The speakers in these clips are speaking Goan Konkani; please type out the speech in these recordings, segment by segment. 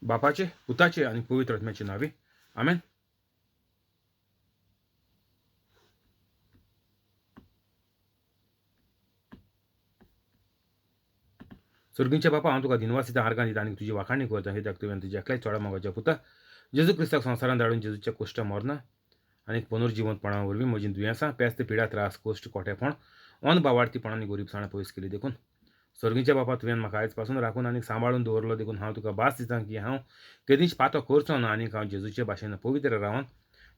बापाचे, पुताचे आनी पवित्र आत्म्याचे नांवी, आमेन. सर्गींच्या बापा, हांव तुका दिनवास दिता, आर्गां दिता आनी तुजी वाखाणी करता, कित्याक तुवें तुज्या एकल्याच चोडा मोगाच्या पुता जेजू क्रिस्ताक संवसारांत धाडून जेजूच्या कोश्टा मरना आनी पुनर्जिवंतपणा वरवीं म्हजीं दुयेंसां, पेस्त, पिडा, त्रास, कोश्ट, कोटेपण, अनबावार्थीपण आनी गरिबसाणां पयस केली. देखून सर्गींच्या बापा, तुवें म्हाका आयज पासून राखून आनी सांबाळून दवरलो, देखून हांव तुका भास दिता की हांव केदींच पातो करचो ना आनी हांव जेजूचे भाशेन पवित्र रावन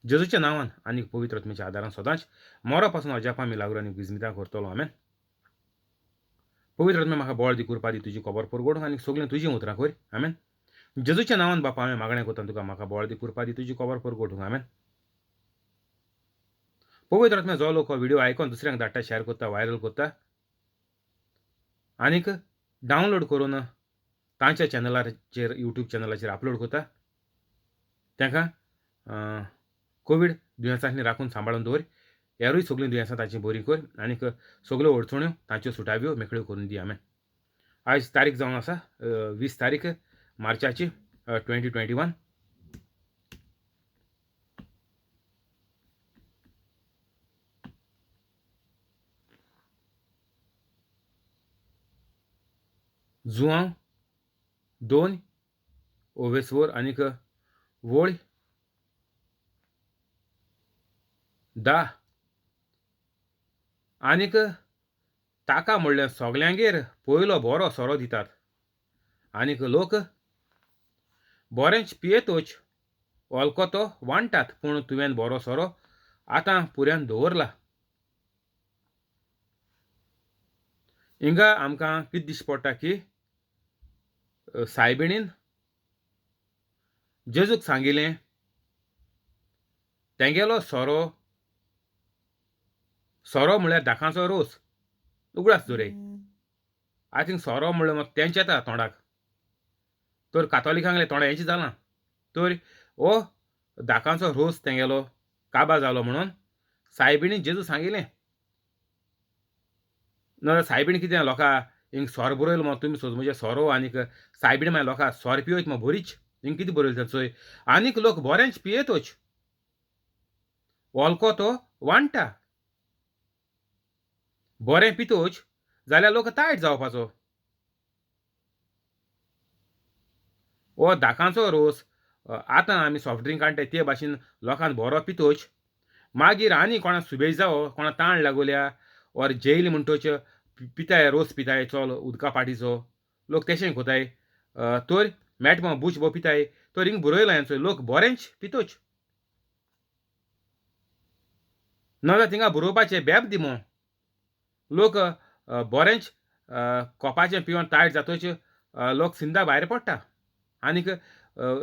जेजूच्या नांवान आनी पवित्र आत्म्याच्या आदारान सदांच मरो पासून अजापां, मिलाग्रो आनी विस्मितां करतलो. आमेन. पवित्र आत्म्या म्हाका बळ दी, कृपा दी, तुजी खबर परगडूंक आनी सगळीं तुजीं उतरां कर. आमेन. जेजूच्या नांवान बापा हांवें मागणें करता तुका, म्हाका बळ दी, कृपा दी, तुजी खबर परगडूंक. आमेन. पवित्र आत्म्या जो लोक हो व्हिडिओ आयकून दुसऱ्यांक धाडटा, शेअर करता, व्हायरल करता आनीक डावनलोड करून तांच्या चॅनलाचेर, यूट्यूब चॅनलाचेर अपलोड करता, तांकां कोवीड दुयेंसांनी राखून सांबाळून दवर. हेरूय सगळीं दुयेंसां तांची बरीं कर आनीक सगळ्यो अडचण्यो तांच्यो सुटाव्यो मेकळ्यो करून दी. आमेन. आयज तारीख जावन आसा 20 तारीख मार्चाची 2021. जुआंव 2 ओवेसवर आनीक वोळ 10 आनीक ताका म्हणल्यार सगल्यांगेर पयलो बरो सोरो दितात आनीक लोक बरेंच पियेतोच ओलको तो वांट्टात, पूण तुवें बरो सोरो आतां पुऱ्यान दवरला. हिंगा आमकां कितें दिश्टी पडटा की सायबिणीन जेजूक सांगिलें तेंगेलो सोरो, सोरो म्हळ्यार दाखांचो रोस. उगडास दवराय, I think सोरो म्हणल्यार म्हाका तेंच येता तोंडाक, तर कातोलिकांगले तोंडा हेंच जालां. तर हो दाकांचो रोस तेंगेलो काबा जालो म्हणून सायबिणीन जेजू सांगिलें. ना सायबीण कितें लोकां हिंग सोरो बरयलो मग तुमी सोज म्हणजे सोरो आनीक सायबीण मागीर लोकां सोरो पिवयत मग बरीच. हिंग कितें बरयलें तें चोय, आनीक लोक बरेंच पियेतोच ओलको तो वांट्टा. बरें पितोच जाल्यार लोक तायट जावपाचो. हो दाकांचो रोस आतां आमी सॉफ्ट ड्रिंक हाडटाय ते भाशेन लोकांक बरो पितोच मागीर आनी कोणा सुबेज जावो, कोणा ताण लागोल्या ओर जेयल म्हणटोच पिताय, रोस पिताय, चल उदका पाटीचो लोक तेशें कोताय. तर मेट मग बूच बो पिताय. तर हिंग बरयलां हें चोय, लोक बरेंच पितोच. नाजाल्यार थिंगा बरोवपाचें बेब दिमो लोक बरेंच कोपाचें पिवन तायट जातोच लोक सिंदा भायर पडटा. आनीक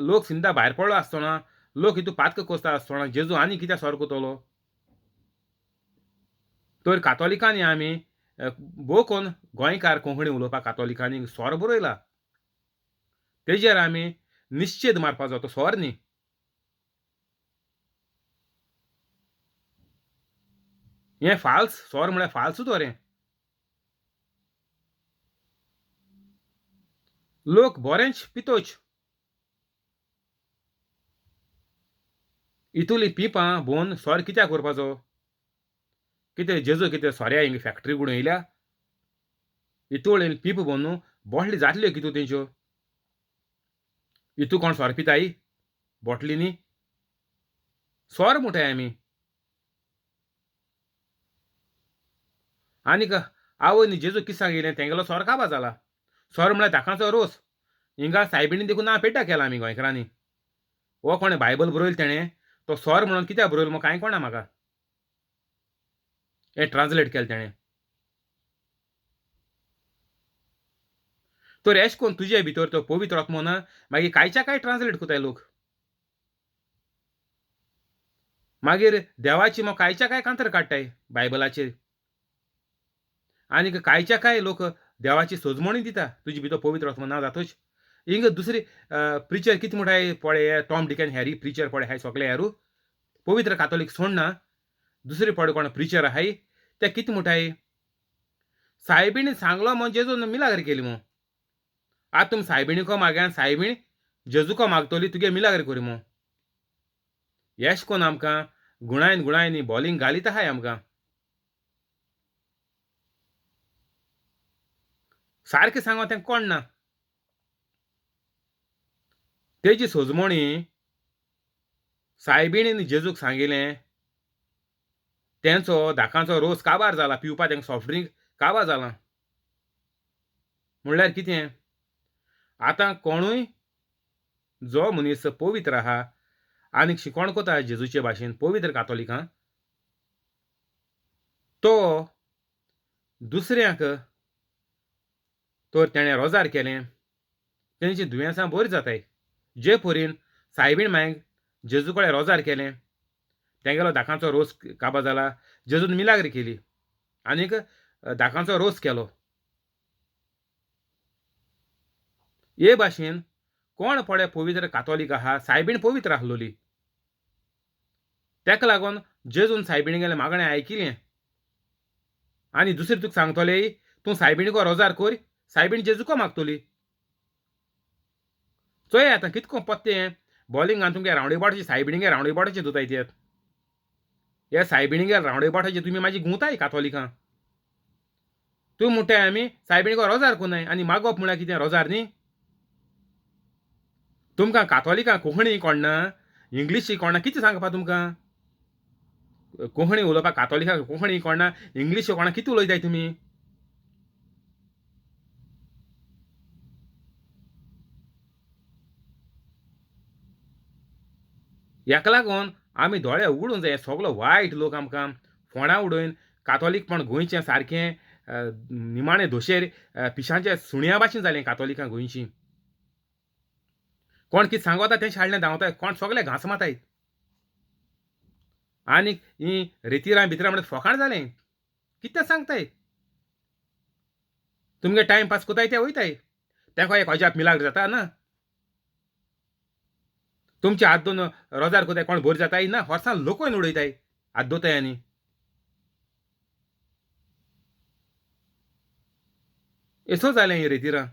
लोक सिंदा भायर पडलो आसतना लोक हितू पातक कोसता आसतना जेजू आनी कित्याक सोर कोतलो. तर कातोलिकांनी आमी भोव कोन्न गोंयकार कोंकणी उलोवपाक कातोलिकांनी सोर बरयला, तेजेर आमी निश्चेद मारपाचो, तो सोर न्ही. हें फाल्स, सोर म्हळ्यार फाल्स तर हें. लोक बरेंच पितोच. इतुली पिपां भोवन सोर कित्याक करपाचो? कितें जेजू कितें सोऱ्या हिंग फॅक्टरी उगडून येयल्या? इतोळ पीप भोवन बोटली जातल्यो कितू तेंच्यो? इतू कोण सोर पिताय बोटलींनी? सोर म्हणटाय आमी. आनीक आवयन जेजू कितें सांगिल्लें? तेंगेलो सोर काबा जाला. सोर म्हळ्यार दाकांचो रोस. हिंगा सायबिणी देखून ना पेड्ड्यार केला आमी गोंयकारांनी. हो कोणें बायबल बरयलें तेणें तो सोर म्हणून कित्याक बरयलो म्हूण कांय कोणा म्हाका. हें ट्रान्सलेट केलें तेणें. तर एश कोन तुजे भितर तो पवित्र आत्मो ना, मागीर कांयच्या कांय ट्रान्सलेट कोताय लोक. मागीर देवाची मग कांयच्या कांय कांतर काडटाय बायबलाचेर. आनीक कांयच्या कांय लोक देवाची सोजमणी दिता. तुजे भितर पवित्र आत्मो ना जातूच. हिंग दुसरी प्रिचर कितें म्हणटाय पळय, टॉम डिकन हॅरी प्रिचर पळय हाय सगळे हेरू पवित्र कातोलीक सोडना, दुसरे पळय कोण प्रिचर आहाय ते कितें म्हणटाय, सायबिणी सांगलो म्हण जेजून मिलाग्र केली म्हूण. आतां तुमी सायबिणी को मागयान सायबीण जेजुको मागतली तुगे मिलाग्र करी मो. येश कोन आमकां गुणायन गुणायनी बॉलिंग घालीत आहाय आमकां. सारकें सांगो तें कोण ना. तेजी सोजमणी सायबिणीन जेजूक सांगिलें तेंचो दाकांचो रोस काबार जाला, पिवपा तेंका सॉफ्ट ड्रिंक काबार जाला. म्हणल्यार कितें, आतां कोणूय जो मनीस पवित्र आहा आनीक शिकोवण कोता जेजूचे भाशेन पवित्र कातोलिकां, तो दुसऱ्यांक तर तेणें रोजार केलें तेंची दुयेंसां बरीं जाताय. जे परीन सायबीण मांयक जेजू कडेन रोजार केलें, तेंगेलो दाकांचो रोस काबार जाला, जेजून मिलाग्र केली आनीक दाकांचो रोस केलो. हे भाशेन कोण पळय पवित्र कातोलीक आहा, सायबीण पवित्र आसलोली, तेका लागून जेजून सायबिणीगेलें मागणें आयकिलें. आनी दुसरें तुका सांगतले, तूं सायबिणीको रोजार कर, सायबीण जेजूको मागतली. चोय आतां कितको पत्तें बॉलिंगान तुमगे रावंडे बोटाचे सायबिणीगे रावंडे बोटाचे धुताय ते. हे सायबिणीगे रावंडे बोटाचे तुमी मागीर गुंताय कातोलिकां. तूं म्हणटाय आमी सायबिणीको रोजार कोनाय, आनी मागप म्हळ्यार कितें रोजार न्ही? तुमकां कातोलिकां कोंकणी कोणना, इंग्लिशी कोणना, कितें सांगपा तुमकां? कोंकणी उलोवपाक कातोलिकांक कोंकणी कोणना, इंग्लिश कोणा, कितें उलयताय तुमी? हेका लागून आमी दोळे उगडूंक जाय. सगलो वायट लोक आमकां फोंडा उडोवन कातोलीकपण गोंयचें सारकें निमाणें दोशेर पिशांचे सुण्या भाशेन जालें कातोलिकां गोंयचीं. कोण कितें सांगता तें शाळें धांवताय, कोण सगळे घांस माताय. आनी ही रेतिरां भितरां म्हणल्यार फोकाण जालें, कितें सांगताय? तुमगे टायम पास कोताय ते वयताय, तेंका एक अजाप मिलाग्र जाता ना. तुमचे हात दोन रोजार कोताय, कोण बोर जाताय ना, होर्सान लोकूय उडयताय हात दोताय. आनी एसो जालें ही रेतिरां.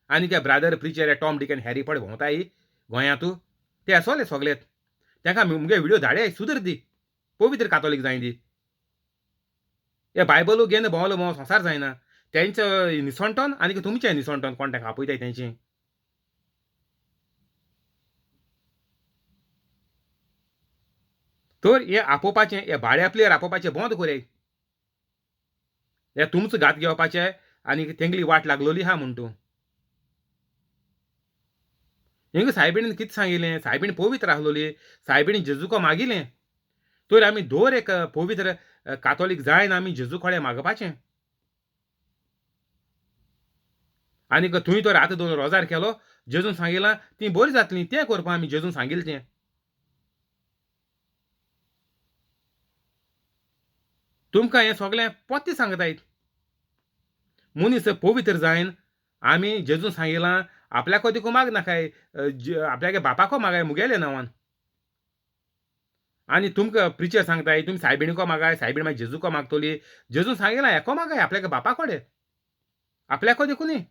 आनी काय ब्रादर प्रिचर टॉम डिक आनी हॅरी पड भोंवताय गोंयांतू, ते आसोले सगळे. तेंका मुगे व्हिडियो धाडे, सुदर दी, पवित्र कातोलीक जाय दी. हे बायबलू घेवन भोंवलो भोंव संवसार जायना. तेंचो निसणटन आनी तुमचें निसणटन, कोण तेंका आपयताय तेंचें. तर हे आपोवपाचें, हे भाड्या प्लेयर आपोवपाचें बंद कोराय. हे तुमचो घात घेवपाचें आनी तेंगली वाट लागलोली आहा म्हूण तूं. हिंगा सायबिणीन कितें सांगिलें, सायबीण पवित्र आसलोली, सायबिणीन जेजूको मागिलें. तर आमी दर एक पवित्र कातोलीक जायन आमी जेजू कडेन मागपाचें. आनी थंय तर आतां दोन रोजार केलो, जेजून सांगिलां तीं बरीं जातलीं, तें करपा आमी जेजून सांगिलें तें. तुमकां हें सगळें पत्ते सांगताय. मनीस पवित्र जायन आमी जेजून सांगिलां आपल्याको देखून माग नाकाय, आपल्यागे बापाको मागाय मुगेले नांवान. आनी तुमकां प्रिचर सांगताय तुमी सायबिणीको मागाय, सायबीण मागीर जेजूको मागतली. जेजून सांगिलां हेको मागाय आपल्यागे बापा कडेन, आपल्याको देखून न्ही.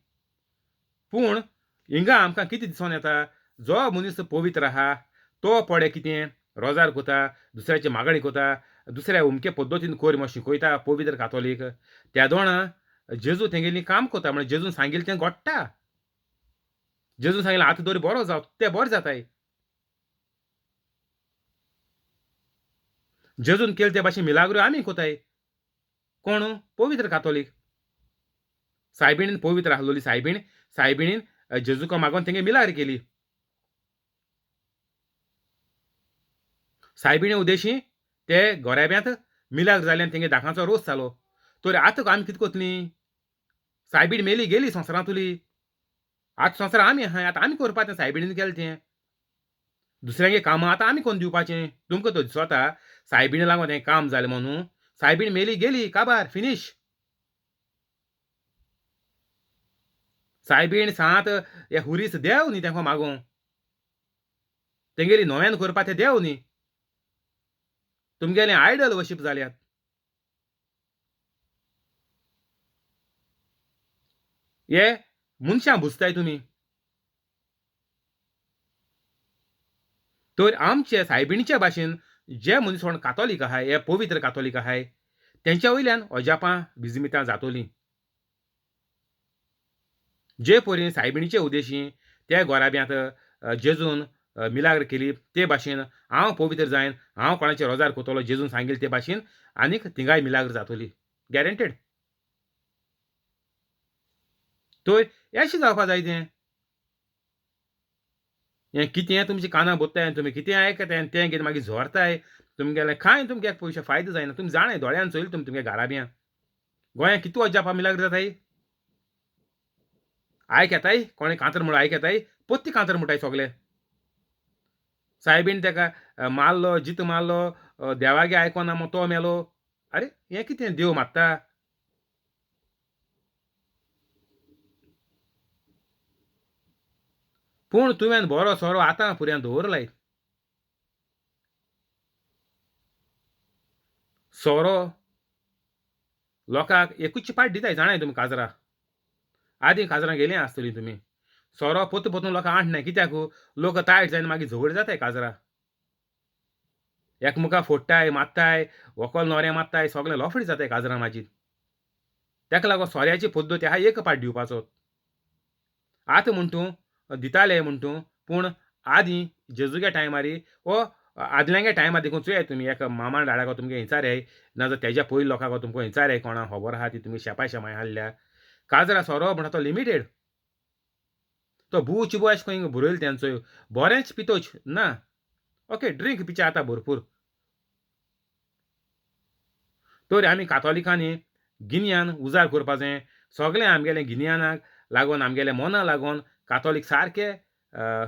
पूण हिंगा आमकां कितें दिसोन येता, जो मनीस पवित्र आहा तो पळय कितें रोजार कोता, दुसऱ्याची मागणी कोता, दुसऱ्या उमके पद्दतीन कोर म्हूण शिकयता पवित्र कातोलीक. त्या दोणा जेजू तेंगेली काम कोता, म्हणजे जेजून सांगिल्लें तें घडटा. जेजून सांगिल्लें आतां दर बरो जाव, ते बरें जाताय. जेजून केलें ते भाशेन मिलाग्रो आमी कोताय. कोण? पवित्र कातोलीक. सायबिणीन पवित्र आसलोली सायबीण, सायबिणीन जेजूका मागोन तेंगे मिलाग्र केली. सायबिणी उदेशी ते गोरेब्यांत मिलाग्र जाल्यान तेंगे दाखांचो रोस जालो. तर आतां आमी कितें कोतलीं? सायबीण मेली गेली संवसारांतुली, आतां संवसार आमी आहाय, आतां आमी करपा तें सायबिणीन केलें तें. दुसऱ्यांगे कामां आतां आमी कोण दिवपाचें? तुमकां तो दिसता सायबिणी लागून हें काम जालें म्हणून. सायबीण मेली गेली काबार फिनीश. सायबीण सांत हे हुरीस देव न्ही तेंका मागूं, तेंगेली नव्यान करपा ते देव न्ही. तुमगेलें आयडल वर्शीप जाल्यात. हे मनशां भुजताय तुमी. तर आमचे सायबिणीच्या भाशेन जे मनीसपण कातोलीक आहाय, हे पवित्र कातोलीक आहाय, तेंच्या वयल्यान अजापां बिजमितां जातोलीं. जे परी सायबिणीचे उद्देशी त्या गोराब्यांत जेजून मिलाग्र केली ते भाशेन हांव पवित्र जायन, हांव कोणाचे रोजार कोतलो जेजून सांगिल्लें ते भाशेन आनीक थिंगाय मिलाग्र जातोली, गॅरंटेड. तर अशें जावपा जाय तें. हें कितें तुमच्या कानां बोत्ताय आनी तुमी कितें आयकताय आनी तें कितें मागीर झोरताय तुमगेलें कांय तुमगे पयशे फायदो जायना. तुमी जाणाय दोळ्यान चोयलें तुमी तुमगे घराब्यां गोंयांत कितू अजापां मिलाग्र जाताय. आयक येताय कोणें कांतर म्हणून आयक येताय, पोत्ती कांतर म्हणटाय सगले. सायबीन तेका मारलो, जीत मारलो, देवागे आयकोना मग तो मेलो. आरे हें कितें देव मात्ता? पूण तुवें बरो सोरो आतां पुऱ्यान दवरलाय. सोरो लोकांक एकूच पाट दिताय, जाणाय तुमी काजरा आदीं काजरां गेलीं आसतलीं तुमी. सोरो पोत पोतून लोकांक आठ नाय, कित्याक लोक तायट जायन मागीर झगड जाताय काजरा, एकमुखा फोडटाय मात्ताय, व्हंकल नोऱ्या मात्ताय, सगळें लोफडी जाताय काजरां मागीर. ताका लागून सोऱ्याची पद्दत आहा एक पाट दिवपाचो. आतां म्हण तूं दिताले म्हण तूं, पूण आदीं जेजूगे टायमारी वो आदल्यांगे टायमार देखून चोयात तुमी एका मामा डाडाक तुमगे हिंचार ना तेज्या पयलीं लोकांक तुमकां हिंचार कोणा खबर आहा ती तुमी शेपाय शेमाय हाडल्या. काजरा सोरो म्हणटा तो लिमिटेड, तो बू चिबू अशें खंय बरयलो तेंचो बरेंच पितोच ना. ओके ड्रिंक पिचे आतां भरपूर. तर आमी कातोलिकांनी गिन्यान उजार करपा जाय. सगळें आमगेलें गिन्यानाक लागून आमगेलें मना लागून कातोलीक सारके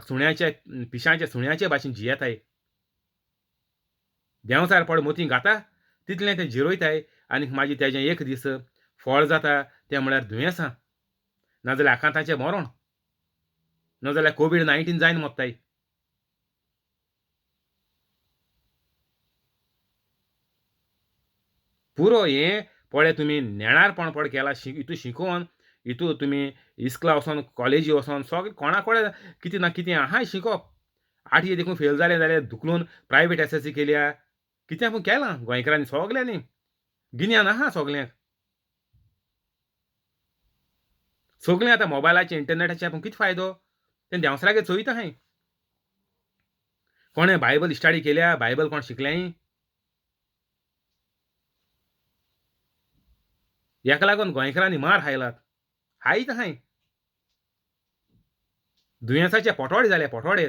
सुण्याचे पिशांचे सुण्याचे भाशेन जियेताय. देंवचार पड मोती घाता तितलें तें जिरयताय आनी मागीर तेजें एक दीस फळ जाता तें म्हळ्यार दुयेंसां, नाजाल्यार आकांताचें मरण, नाजाल्यार कोवीड 19 जायन मोत्ताय. पुरो हें पळय तुमी नेणारपण पड केलां, हितू शिकोवन हितू तुमी इस्कुला वचोन कॉलेजी वचोन सगळें कोणा कडेन कितें ना कितें आहाय शिकोवप. आठये देखून फेल जालें जाल्यार धुकलून प्रायवेट एस एस सी केल्या, कितें पूण केलां गोंयकारांनी सगल्यांनी गिन्यान आहा सगल्यांक. सगळें आतां मोबायलाचेर इंटरनेटाचेर पूण कितें फायदो तें देंवसरागेर चोयता हांय. कोणें बायबल स्टडी केल्या, बायबल कोण शिकलें? हेका लागून गोंयकारांनी मार खायलात, खायत आहाय. दुयेंसाचे पोटोडे जाले पोटोडे.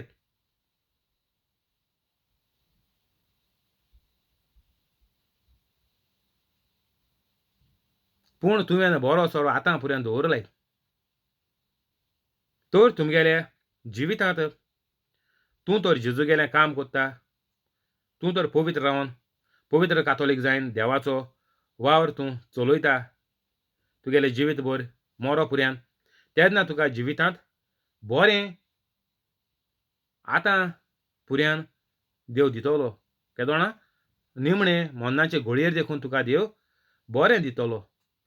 पूण तुवें बरो सोरो आतां पुऱ्यान दवरलाय. तर तुमगेले जिवितांत तूं तर जेजूगेलें काम कोत्ता, तूं तर पवित्र रावन पवित्र कातोलीक जायन देवाचो वावर तूं चलयता तुगेलें जिवीत भर मोरो पुऱ्यान, तेन्ना तुका जिवितांत बरें आतां पुऱ्यान देव दितलो. केदोणा निमणें मरणाचे घोळयेर देखून तुका देव बरें दितलो.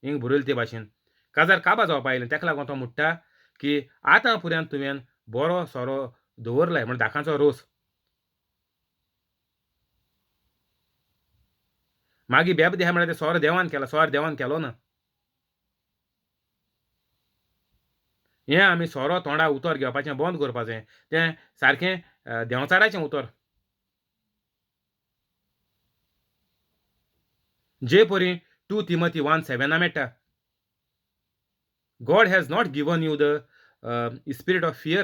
हिंग बरयलें ते भाशेन काजार काबा जावपा आयलें. ताका लागून तो म्हणटा की आतां पुऱ्यान तुवें बरो सोरो दवरलाय, म्हण दाकांचो रोस. मागीर बेब देहा म्हळ्यार सोरो देवान केला, सोरो देवान केलो ना. हें आमी सोरो तोंडा उतर घेवपाचें बंद करपाचें, तें सारकें देंवचाराचें उतर. जे परी 2 Timothy 1:7 मेळटा, God has not given you the spirit of fear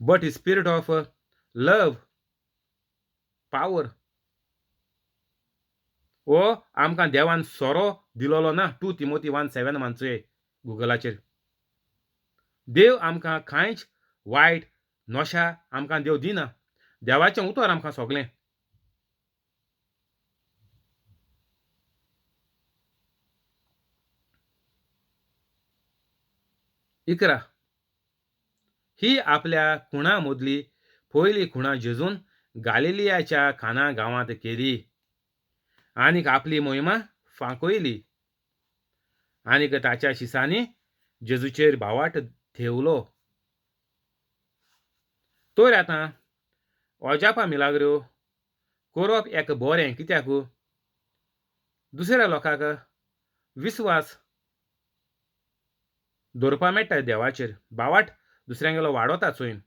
but spirit of love, power. वो आमकां देवान सोरो दिलोलो ना. 2 Timothy 1:7 मानचोय गुगलाचेर. देव आमकां कांयच वायट नशा आमकां देव दिना. देवाचें उतर आमकां सगळें. 11 ही आपल्या खुणा मदली पयली खुणा जेजून गालिलियाच्या खाना गांवांत केली आनीक आपली मोहिमा फांकयली आनीक ताच्या शिसांनी जेजूचेर भावाट थेवलो. तर आतां अजापां मिलाग्रो करप एक बरें कित्याक दुसऱ्या लोकांक विस्वास दवरपा मेळटा देवाचेर, बावाट दुसऱ्यांगेलो वाडोता चोयन.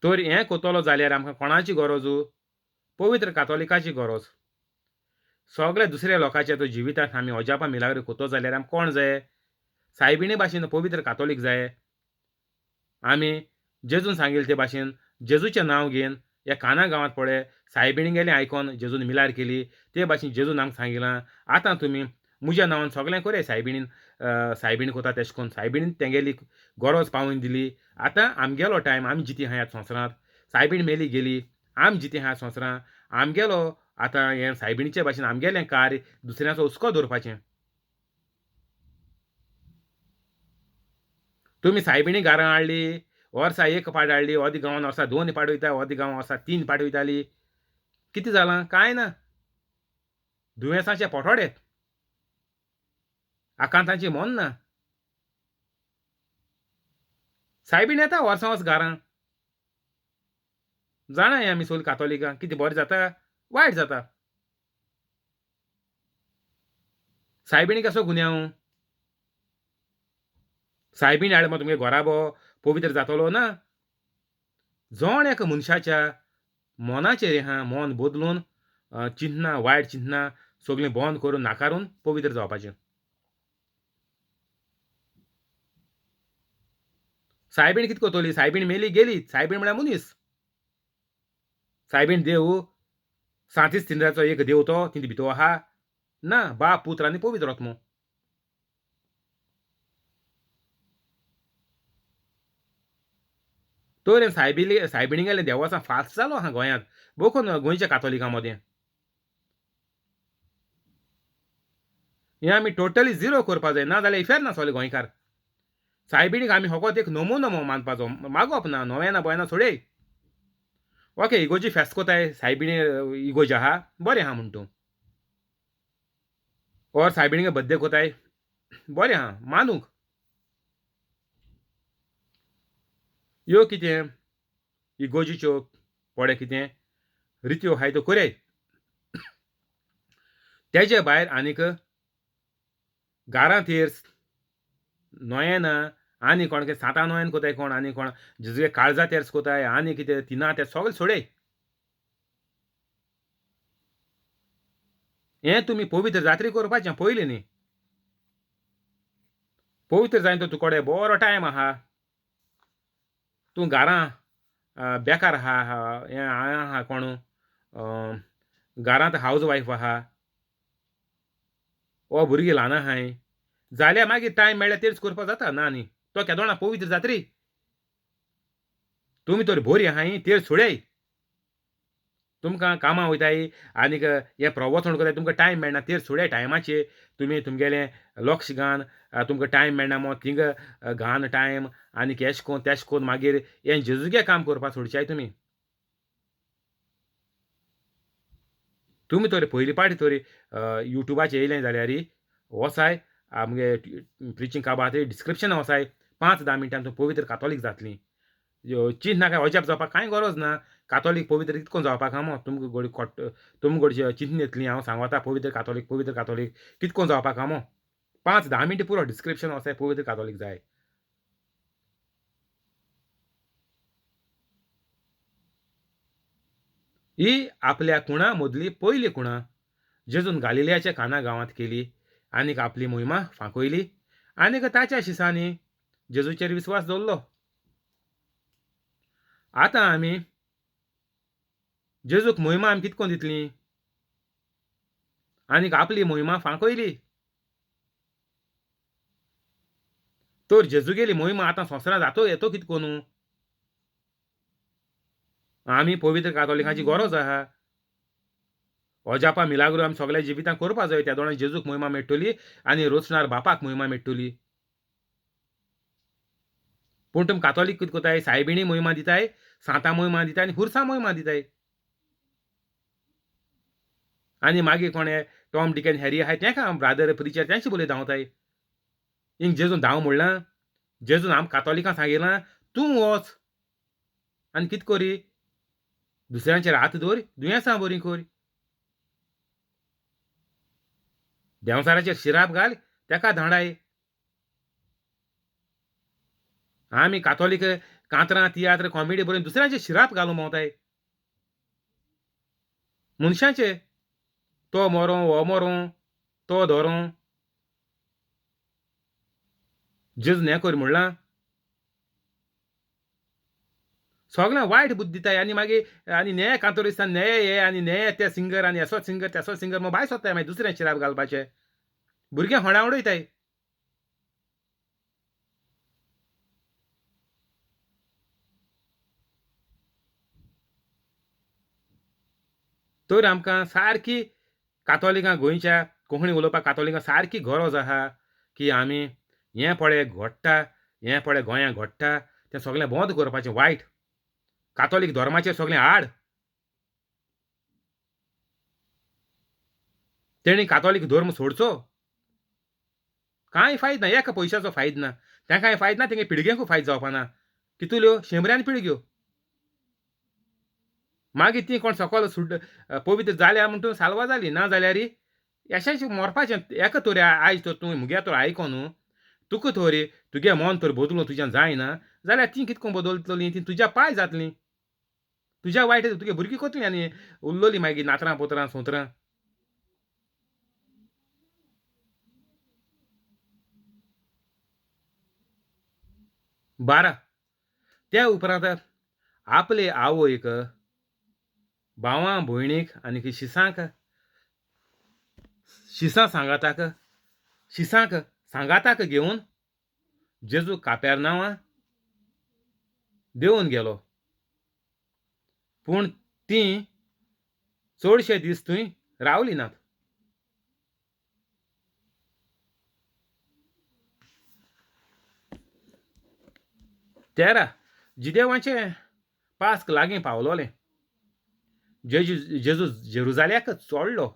तर हें कोतलो जाल्यार आमकां कोणाची गरज? पवित्र कातोलिकाची गरज. सगळे दुसऱ्या लोकांच्या तो जिवितांत आमी अजापां मिलाग्रो कोतो जाल्यार आमकां कोण जाय? सायबिणी भाशेन पवित्र कातोलीक जाय. आमी जेजून सांगिल्ले ते भाशेन जेजूचें नांव घेवन ह्या काना गांवांत पळय सायबिणी गेलें आयकोन जेजून मिलार केली, ते भाशेन जेजून आमकां सांगिलां आतां तुमी म्हज्या नांवान सगळें करया. सायबिणीन सायबीण कोता तेशें करून सायबिणीन तेंगेली गरज पावोवन दिली. आतां आमगेलो टायम, आमी जिती आहा ह्या संवसारांत, सायबीण मेली गेली, आमी जिती आहा संवसारांत, आमगेलो आतां हें सायबिणीचे भाशेन आमगेलें कार्य दुसऱ्याचो हुस्को दवरपाचें. तुमी सायबिणी घरां हाडली, वर्सा एक पाट हाडली, अर्दी गांवान वर्सा 2 पाट वयता, अर्दी गांवान वर्सा 3 पाट वयताली. कितें जालां? कांय ना. दुयेंसाचे पोटोडे, आकांतांची मन ना. सायबीण येता वर्सां वर्स घरां. जाणा हें आमी सोल कातोलिकां कितें बरें जाता वायट जाता. सायबिणी कसो गुन्यांव? सायबीण हाडले मग तुमगे घराबो पवित्र जातलो ना. जण एका मनशाच्या मनाचेर आहा, मन बदलून चिंतना वायट चिंतना सगळीं बंद करून नाकारून पवित्र जावपाचें. सायबीण कितें करतली? सायबीण मेली गेली. सायबीण म्हळ्यार मनीस. सायबीण देव सांतीस तिंद्राचो एक देव तो तिंत भितर आहा ना, बाप पुत्र आनी पवित्र आत्मो. तर सायबिली सायबिणीगेलें देवसां फास्ट जालो आहा गोंयांत, भोव गोंयच्या कातोलिकां मदें. हें आमी टोटली झिरो करपा जाय, ना जाल्यार इफेर्न आसतले गोंयकार. सायबिणीक आमी फकत एक नमुनो मानपाचो, मागप ना, नोवेना बोयना सोडय. ओके, इगोजी फेस्त कोताय सायबिणी इगोज आहा बरें आहा म्हण तूं, और सायबिणीगे बड्डे कोताय बरें आहा मानूंक. ह्यो कितें इगोजीच्यो पळय कितें रित्यो आहाय त्यो करय. तेजे भायर आनीक गारां तेर्स नोयेना आनी कोण कितें सातां नोयेन कोताय कोण, आनी कोण जेजूगे काळजा तेर्स कोताय, आनी कितें तिना ते सगळें सोडय. हें तुमी पवित्र जात्री करपाचें पयलीं न्ही. पवित्र जायन तर तुकडे बरो टायम आहा, तूं घरां बेकार आहा, हें आहा कोण घरांत हावज वायफ आहा, ओ भुरगीं ल्हान आहाय जाल्यार मागीर टायम मेळ्ळ्यार तेच करपाक जाता ना न्ही. तो केदोणा पवित्र जात्री तुमी तर बरी आहाय तेर सोडय. तुमकां कामां वयताय आनीक हें प्रवचन करताय, तुमकां टायम मेळना, तेर सोडय टायमाचे. तुमी तुमगेलें लक्ष घान तुमकां टायम मेळना मो थिंग घान टायम आनीक एश कोन तेश कोन मागीर हें जेजूगे काम करपाक सोडच्याय तुमी. तुमी तर पयली पाटी तरी युट्यूबाचेर येयलें जाल्यार वचाय आमगे प्रिचींग काबार डिस्क्रिप्शन वचाय, 5-10 मिनटां तूं पवित्र कातोलीक जातली. चींत नाका, अजाप जावपाक कांय गरज ना. कातोलीक पवित्र कितकोन जावपाक आहा मो, तुमकां गोडी खोट तुमकां गोडी चिंतून येतली हांव सांगता पवित्र कातोलीक पवित्र कातोलीक कितकोन जावपाक आहा मो. 5-10 मिनटां पुरो डिस्क्रिप्शन वचाय पवित्र कातोलीक जाय. ही आपल्या कुणा मदली पयली कुणा जेजून गालिलियाच्या काना गांवांत केली आनीक आपली मोहिमा फांकयली आनीक ताच्या शिसांनी जेजूचेर विस्वास दवरलो. आतां आमी जेजूक मोहिमा आमी कितकोन दितली आनीक आपली मोहिमा फांकयली. तर जेजूगेली मोहिमा आतां संवसारांत जातो येतो कितकोन आमी पवित्र कातोलिकांची गरज आहा. अजापा मिलाग्रो आमी सगळ्या जिवितांत करपा जाय, त्या दोणां जेजूक मोहिमा मेळटली आनी रोचणार बापाक मोहिमा मेळटली. पूण तुमी कातोलीक कितें करताय? सायबिणी मोहिमा दिताय, सांतां मोहिमा दिताय आनी खुर्सां मोहिमा दिताय. आनी मागीर कोण टॉम डिकन हॅरी आहाय तेंका ब्रादर प्रिचर तेंचे बोलय धांवताय. हिंग जेजून धांव म्हणलां, जेजून आम कातोलिकां सांगिलां तूं वच आनी कित कोरी, दुसऱ्यांचेर हात दवर, दुयेंसां बरीं कोर, देंवचाराचेर शिराप घाल, तेका धांडाय. आमी कातोलीक कांतरां तियात्र कॉमेडी बरोवन दुसऱ्यांचे शिराप घालूंक भोंवताय मनशाचे, तो मरों हो मरों तो धरों. जेजून हें कर म्हणलां, सगळें वायट बुद्द दिताय. आनी मागीर आनी नेये कांतोरिस्तान नेये हे आनी नेये ते सिंगर आनी असो सिंगर तेसो सिंगर मग बाय सोदताय मागीर दुसऱ्यां शिराप घालपाचे, भुरगें होणा उडयताय. तर आमकां सारकी कातोलिकां गोंयच्या कोंकणी उलोवपाक कातोलिकां सारकी गरज आहा की आमी हें पळय घडटा, हें पळय गोंयांत घडटा तें सगळें बंद करपाचें. वायट कातोलीक धर्माचेर सगळें आड. तेणी कातोलीक धर्म सोडचो, कांय फायद ना, एका पयशाचो फायद ना, तांकांय फायद ना, तेंगे पिळग्यांकूय फायद जावपा ना. कितल्यो शेंबऱ्यान पिळग्यो मागीर ती कोण सकल सुड पवित्र जाल्या म्हणटून साल्वा जाली, ना जाल्यार अशेंच मरपाचें. एका तरी आयज तर तूं मुगे तर आयको न्हू, तुका तरी तुगे मन तर बदलूं तुज्यान जायना जाल्यार ती कितको बदलतलीं, ती तुज्या पाय जातलीं, तुज्या वायट तुगे भुरगीं कोतलीं आनी उरलोलीं मागीर नातरां पोतरां सोंतरां. 12 त्या उपरांत आपले आवयक, भावां भयणीक आनी शिसांक, शिसां सांगाताक, शिसांक सांगाताक घेवन जेजू कापेरनांवां देंवून गेलो. पूण तीं चडशे दीस थंय रावली नात. 13 जिदेवाचें पास्क लागीं पावलोलें. जेजू जेजू जेरुजाल्याक चोडलो.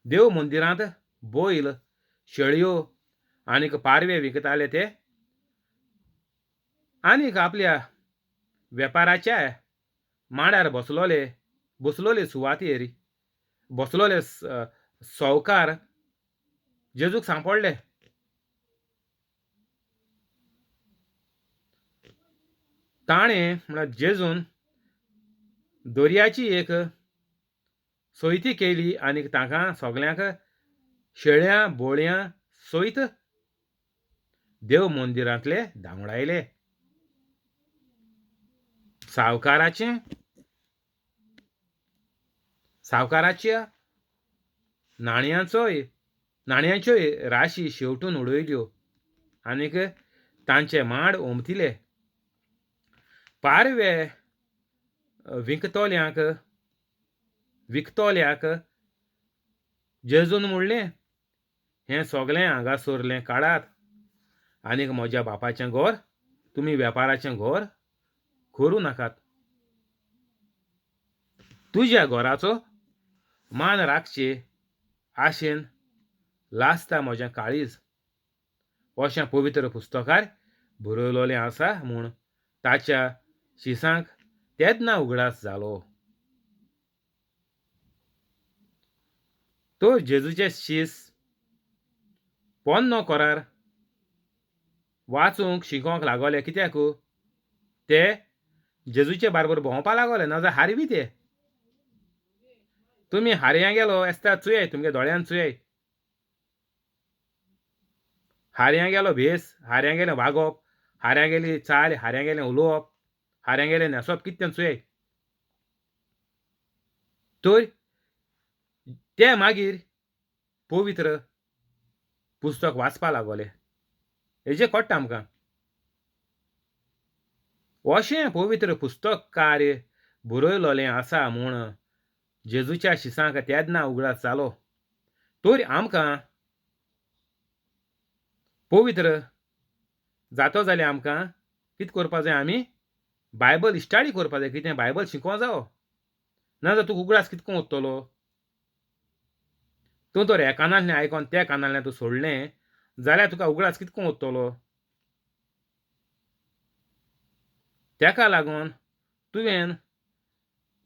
देव मंदिरांत बैल, शेळयो आनीक पारवे विकताले ते आनीक आपल्या वेपाराच्या मांडार बसलोले, बसलोले सुवातेर बसलोले सावकार जेजूक सांपडले. ताणें म्हळ्यार जेजून दोरयाची एक सोयती केली आनी तांकां सगल्यांक शेळ्यां बोळयां सयत देव मंदिरांतले धांवडायले. सावकाराचें सावकाराच्या नाणयांचोय नाणयांच्योय राशी शेवटून उडयल्यो आनीक तांचे माड ओमतिले. पारवे विकतोल्यांक विकतोल्याक जेजून म्हणलें, हें सगळें हांगासरलें काडात आनीक म्हज्या बापाचें घर तुमी वेपाराचें घर करूं नाकात. तुज्या घराचो मान राखचे आशेन लासता म्हजें काळीज, अशें पवित्र पुस्तकार बरयलोलें आसा म्हूण ताच्या शिसांक तेन्ना उगडास जालो. तो जेजूचे शीस पोन्नो करार वाचूंक शिकोवंक लागोले, कित्याक ते जेजूचे बारबर भोंवपा लागोले, ना जाल्यार हारवी ते. तुमी हारयां गेलो आसता चुयाय, तुमगे दोळ्यान चुयाय, हारयां गेलो भेस, हारयां गेलें वागप, हारयां गेली चाल, हारयां गेलें उलोवप, हारयां गेलें न्हेसप, कितें चुयाय. तर ते मागीर पवित्र पुस्तक वाचपा लागोले. हेजें कळटा आमकां अशें पवित्र पुस्तक कार्य बरयलोलें आसा म्हूण जेजूच्या शिसांक तेन्ना उगडास जालो. तर आमकां पवित्र जातो जाल्यार आमकां कितें करपा जाय, आमी बायबल स्टडी करपा जाय. कितें बायबल शिकोवंक जावो, ना जाल्यार तुका उगडास कितें करून उरतलो. तूं तर ह्या कानांतल्यान आयकोन त्या कानांतल्यान तूं सोडलें जाल्यार तुका उगडास कितें करून उरतलो. तेका लागून तुवें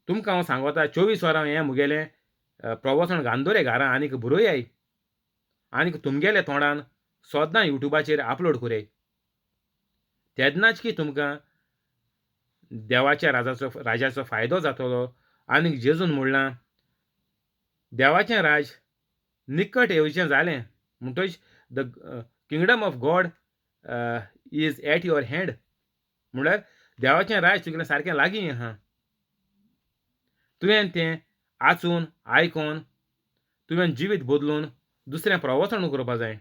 तुमकां हांव सांगता 24 वरां हें मुगेलें प्रवचन गांदोरे घरां आनीक बरोयाय आनीक तुमगेले तोंडान सदां यूट्यूबाचेर अपलोड करय. तेन्नाच की तुमकां देवाच्या राजाचो फायदो जातलो. आनीक जेजून म्हणलां देवाचें राज निकट येवचें जालें म्हणटच the kingdom of God is at your hand. म्हणल्यार देवाचें राज तुगेलें सारकें लागीं आहा. तुवें तें आचून आयकोन तुवें जिवीत बदलून दुसरें प्रवचन करपा जाय.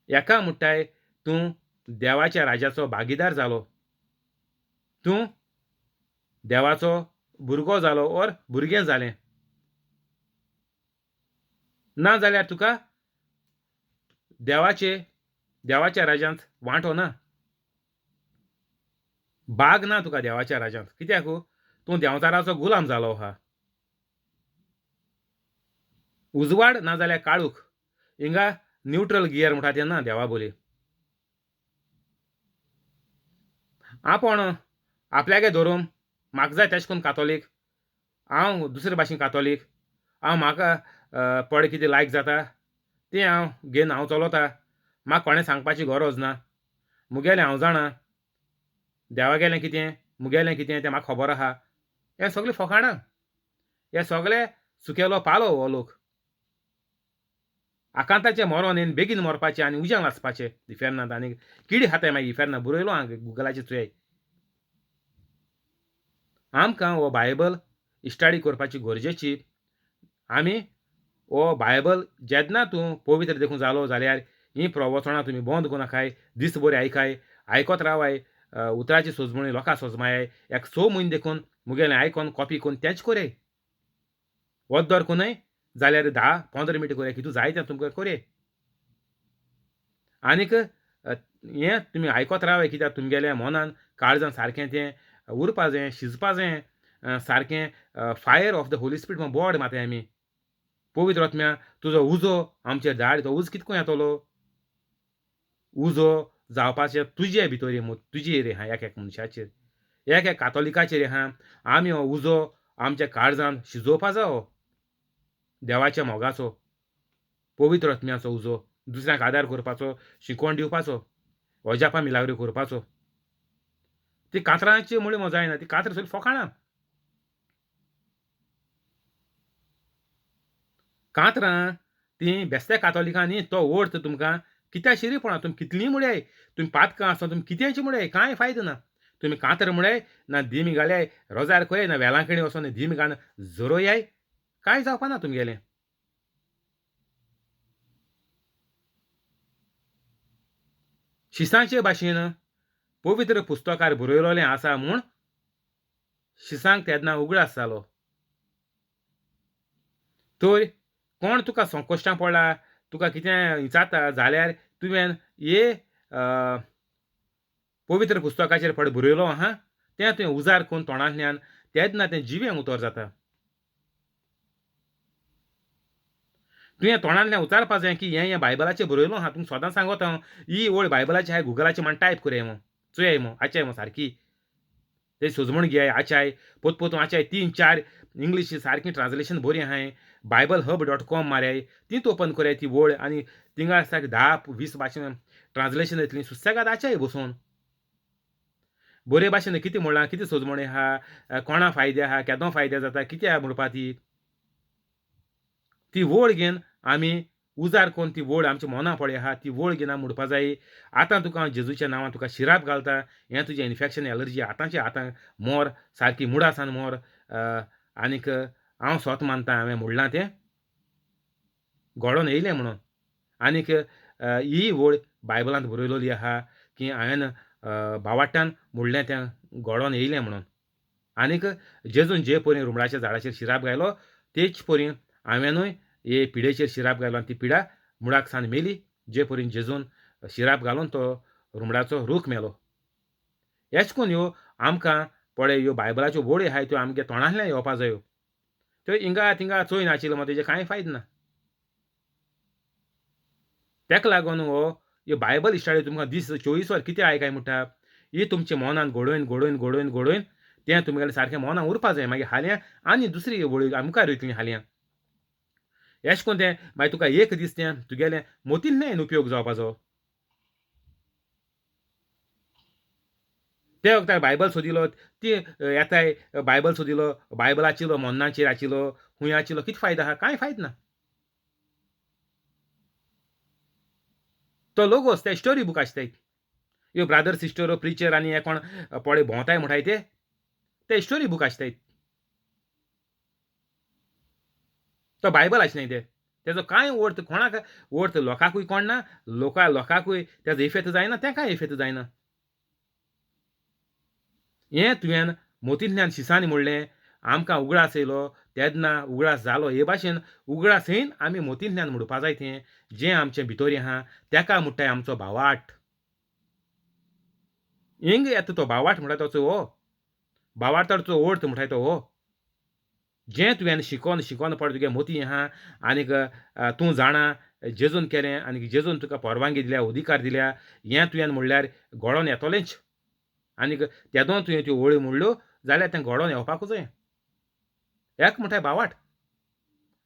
एका म्हणटाय तूं देवाच्या राजाचो भागीदार जालो, तूं देवाचो भुरगो जालो ओर भुरगें जालें. ना जाल्यार तुका देवाच्या राजांत वांटो ना, बाग ना तुका देवाच्या राजांत. कित्याक तूं देंवचाराचो गुलाम जालो आहा. उजवाड ना जाल्यार काळूख, हिंगा न्यूट्रल गियर म्हणटा तें ना देवा बोली. आपूण आपल्यागे धरून म्हाका जाय तेश करून कातोलीक, हांव दुसरे भाशेन कातोलीक, हांव म्हाका पड कितें लायक जाता तें हांव घेवन हांव चलता, म्हाका कोणें सांगपाची गरज ना, मुगेलें हांव जाणा, देवागेलें कितें मुगेलें कितें तें म्हाका खबर आहा. हें सगळें फकाणां, हे सगळे सुकेलो पालो हो लोक. आकांताचें मरोन येवन बेगीन मरपाचें आनी उज्यान वचपाचें इफेर्नांत. आनी किडी खाताय मागीर इफेर्ना बरयलो हांव गुगलाचेर चोय. आमकां हो बायबल स्टडी करपाची गरजेची. आमी हो बायबल जेन्ना तूं पवित्र देखून जालो जाल्यार हीं प्रवचनां तुमी बंद करूं नाकाय, दीस बरें आयकाय, आयकत रावाय, उतराची सोजमणी लोकां सोजमाय. एक 6 म्हयने देखून मुगेलें आयकोन कॉपी करून तेंच कोरय, वद्दर कोनय जाल्यार 10-15 मिनटां कोरय, कितू जाय तें तुमकां कोरय. आनीक हें तुमी आयकत रावाय, कित्याक तुमगेल्या मनान काळजान सारकें तें उरपा जाय, शिजपा जाय, सारकें fire of the holy spirit board मारताय आमी. पवित्र आत्म्या तुजो उजो आमचेर धाड, तो उजो कितको येतलो, उजो जावपाचें तुजे भितर तुजेर आहा, एक एक मनशाचेर, एक एक कातोलिकाचेर आहा. आमी हो उजो आमच्या काळजान शिजोवपा जावो, देवाच्या मोगाचो, पवित्र आत्म्याचो उजो, दुसऱ्यांक आदार करपाचो, शिकवण दिवपाचो, अजापां मिलाग्री करपाचो. ती कातरांची मुळे मजा येना, ती कातरां सगळीं फकाणां. कातरां ती बेस्त्या कातोलिकांनी तो अर्थ तुमकां कित्या शिरीपणा, तुमी कितलीं मुळ्याय, तुमी पातकां आसता, तुमी कित्याची मुळ्याय कांय फायदो ना. तुमी कातर मुळ्याय ना दिमी घाल्याय रोजार खंय ना वेलांकणी वचोन दिमी घालून जोरोयाय, कांय जावपा ना तुमगेलें. शिसांचे भाशेन पवित्र पुस्तकार बरयलेलें आसा म्हूण शिसांक तेन्ना उगडास जालो. तर कोण तुका संकश्टां पडला, तुका कितें विचारता जाल्यार तुवें हे पवित्र पुस्तकाचेर पड बरयलो आहा तें तुवें उजार करून तोंडांतल्यान तेन्ना तें जिवें उतर जाता. तुवें तोंडांतल्यान उचारपा जाय की हें हें बायबलाचेर बरयलो आहा, तुमकां सदां सांगता हांव, ही ओळ बायबलाची आहाय, गुगलाची म्हण टायप करया मो, चोयाय मो, आचाय मो सारकी ते सोजमण घेयाय, आचाय पोत पोतून आचाय 3-4 इंग्लीश सारकी ट्रान्सलेशन बरी आहाय, बायबल हब डॉट कॉम माराय, तींत ओपन कराय ती वळ आनी थिंगा सारकी 10-20 भाशेन ट्रान्सलेशन येतलीं, सुसेगाद आचाय बसून बरे भाशेन कितें म्हणलां, कितें सोजमणी आहा, कोणा फायदे आहा, केदो फायदे जाता, कितें आहा म्हणपा ती ती वळ घेवन आमी उजार करून ती वळ आमच्या मना पळय आहा ती वळ घेवन आमी म्हणपा जाय. आतां तुका हांव जेजूच्या नांवान तुका शिराप घालता, हें तुजें इन्फेक्शन एलर्जी आतांचें आतां मोर सारकी मुडासान मोर. आनीक हांव स्वत मानता हांवें म्हणलां तें घडोवन येयलें म्हणून. आनीक ही वळ बायबलांत बरयलेली आहा की हांवें भावाट्टान म्हणलें तें घडोवन येयलें म्हणून. आनीक जेजून जे परी रुमडाच्या झाडाचेर शिराप घायलो तेच परी हांवेंनूय हे पिडेचेर शिराप घालो आनी ती पिडा मुळाक सान मेली. जे परीन जेजून शिराप घालून तो रुमडाचो रूख मेलो. हेच कोन ह्यो आमकां पळय ह्यो बायबलाच्यो वळी आहाय त्यो आमगे तोंडांतल्यान येवपा जायो, त्यो हिंगा थिंगा चोय नाशिल्लो मागीर तेजें कांय फायदो ना. तेका लागून हो ह्यो बायबल इश्टाळ्यो तुमकां दीस 24 वर कितें आयकाय म्हणटा, ही तुमच्या मनान घडोवन घडोवन घडोवन घडोवन तें तुमगेलें सारकें मनान उरपा जाय. मागीर हाल्यां आनी दुसरी वळी मुखार वयतली हाल्यां एशें कोन्न तें मागीर तुका एक दीस तें तुगेलें मोतीन उपयोग जावपाचो. ते वखदार बायबल सोदिलो ती येताय बायबल सोदिलो बायबलाचिलो मोन्नाचेर आचिलो हुंय आचिलो कितें फायदो आहा? कांय फायदो ना. तो लोगोस ते स्टोरी बूक आसताय ह्यो ब्रादर सिस्टर प्रिचर आनी हे कोण पळय भोंवताय म्हणटाय ते ते स्टोरी बूक आसताय. तो बायबल आसनाय ते तेजो कांय अर्थ कोणाक अर्थ लोकांकूय कोण ना लोकांकूय तेजो इफेक्ट जायना तें कांय इफेक्ट जायना. हें तुवें मोतींतल्यान शिसांनी म्हणलें आमकां उगडास येयलो तेन्ना उगडास जालो हे भाशेन उगडास येवन आमी मोतींतल्यान म्हणपा जाय तें जें आमचें भितर आहा तेका म्हणटाय आमचो भावाट. हिंग येता तो भावाट म्हणटा तोचो हो भावार्थाचो अर्थ म्हणटाय तो हो जें तुवें शिकोन शिकोन पळय तुगे मोती आहा आनीक तूं जाणा जेजून केलें आनी जेजून तुका परवानगी दिल्या अधिकार दिल्या हें तुवें म्हणल्यार घडोवन येतलेंच. आनीक तेदों तुवें त्यो वळी म्हणल्यो जाल्यार तें घडोवन येवपाकूच जाय. एक म्हणटाय भावाट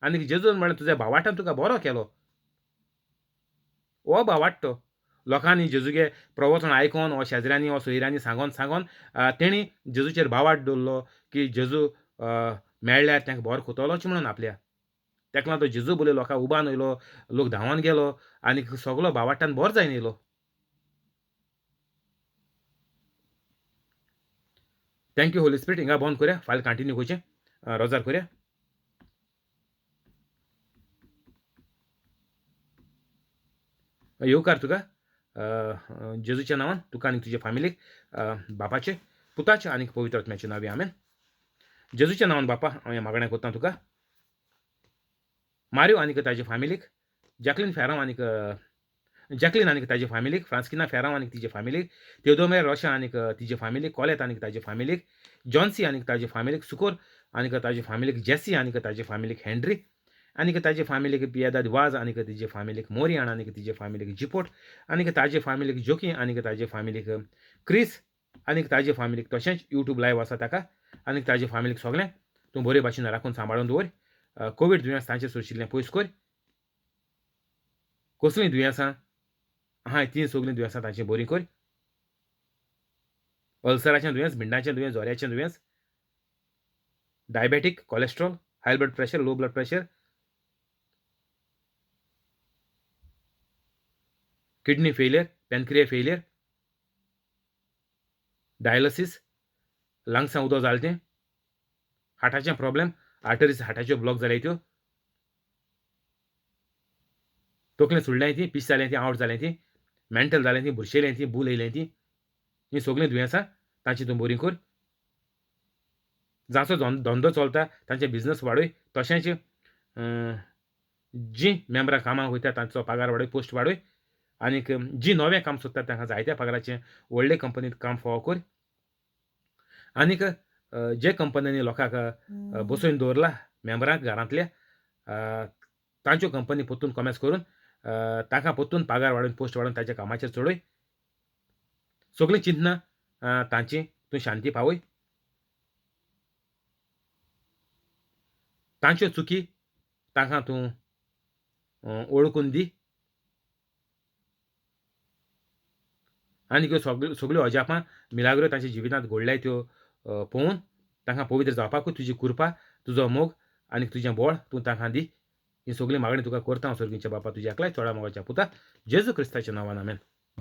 आनीक जेजून म्हणलें तुज्या भावाटान तुका बरो केलो हो भावाट तो. लोकांनी जेजूगे प्रवचन आयकोन वा शेजऱ्यांनी वा सोयऱ्यांनी सांगोन सांगोन तेणी जेजूचेर भावाट दवरलो की जेजू मेळ्ळ्यार तांकां बरो कोतलोच म्हणून आपल्या. तेका लागून तो जेजू बोले लोकांक उबान येयलो लोक धांवन गेलो आनी सगलो भावाटान बरो जायन येयलो. Thank you Holi spirit. हिंगा बंद करया फाल्यां कंटिन्यू करचें रोजार करया. येवकार तुका जेजूच्या नांवान तुका आनी तुज्या फामिलीक बापाचे पुताचे आनी पवित्र आत्म्याचे नांवी आमेन. जेजूच्या नांवान बापा हांव हें मागणें करता तुका मारियो आनीक ताजे फामिलीक जॅकलीन फेरांव आनीक जॅकलीन आनीक ताजे फामिलीक फ्रांस्किना फेरांव आनीक तिजे फामिलीक तेदोमेर रोशा आनीक तिजे फामिलीक कॉलेत आनीक ताजे फामिलीक जॉन्सी आनीक ताजे फामिलीक सुकोर आनीक ताजे फामिलीक जेसी आनीक ताजे फामिलीक हेनरी आनीक ताजे फामिलीक पियेदाद वाज आनीक तिजे फामिलीक मोरियाण आनीक तिजे फामिलीक जिपोट आनीक ताजे फामिलीक जोकी आनीक ताजे फामिलीक क्रिस आनीक ताजे फामिलीक तशेंच यूट्यूब लायव आसा ताका आनीक ताजे फामिलीक सगळें तूं बरे भाशेन राखून सांबाळून दवर. कोवीड दुयेंस तांचे सोशिल्लें पयस कर. कसलीं दुयेंसां आहाय तीं सगळीं दुयेंसां तांचीं बरीं कर. अल्सराचें दुयेंस भिंडाचें दुयेंस जोऱ्याचें दुयेंस diabetic cholesterol high blood pressure low blood pressure kidney failure pancreas failure dialysis लंग्सां उदक जालें तें हार्टाचें प्रॉब्लेम आर्टरीज हार्टाच्यो ब्लॉक जाले त्यो तकलें सुडलें ती पीस जालें ती आवट जालें ती मेंटल जालें ती बुरशेलें ती भूल येयलें ती हीं सगळीं दुयेंसां तांची तूं बरी कर. जांचो धंदो चलता तांचे बिजनस वाडय तशेंच जीं मेंबरां कामाक वयता तांचो पगार वाडय पोस्ट वाडय आनीक जीं नवें काम सोदता तांकां जायत्या पगाराचें व्हडले कंपनीत काम फावो कर. आनीक जे कंपन्यांनी लोकांक बसोवन दवरला मेंबरांक घरांतल्या तांच्यो कंपनी परतून कॉमेर्स करून तांकां परतून पगार वाडोवन पोस्ट वाडोवन ताच्या कामाचेर चडय. सगळीं चिंतनां तांची तूं शांती पावय. तांच्यो चुकी तांकां तूं ओळखून दी आनी ह्यो सगळ्यो अजापां मिलाग्रो तांच्या जिवितांत घडल्याय त्यो पळोवन तांकां पवित्र जावपाकूय तुजी कृपा तुजो मोग आनी तुजें बळ तूं तांकां दी. ही सगळी मागणी तुका करता हांव सर्गीच्या बापा तुज्या एकल्याच चोडा मोगाच्या पुता जेजू क्रिस्ताच्या नांवान आमेन.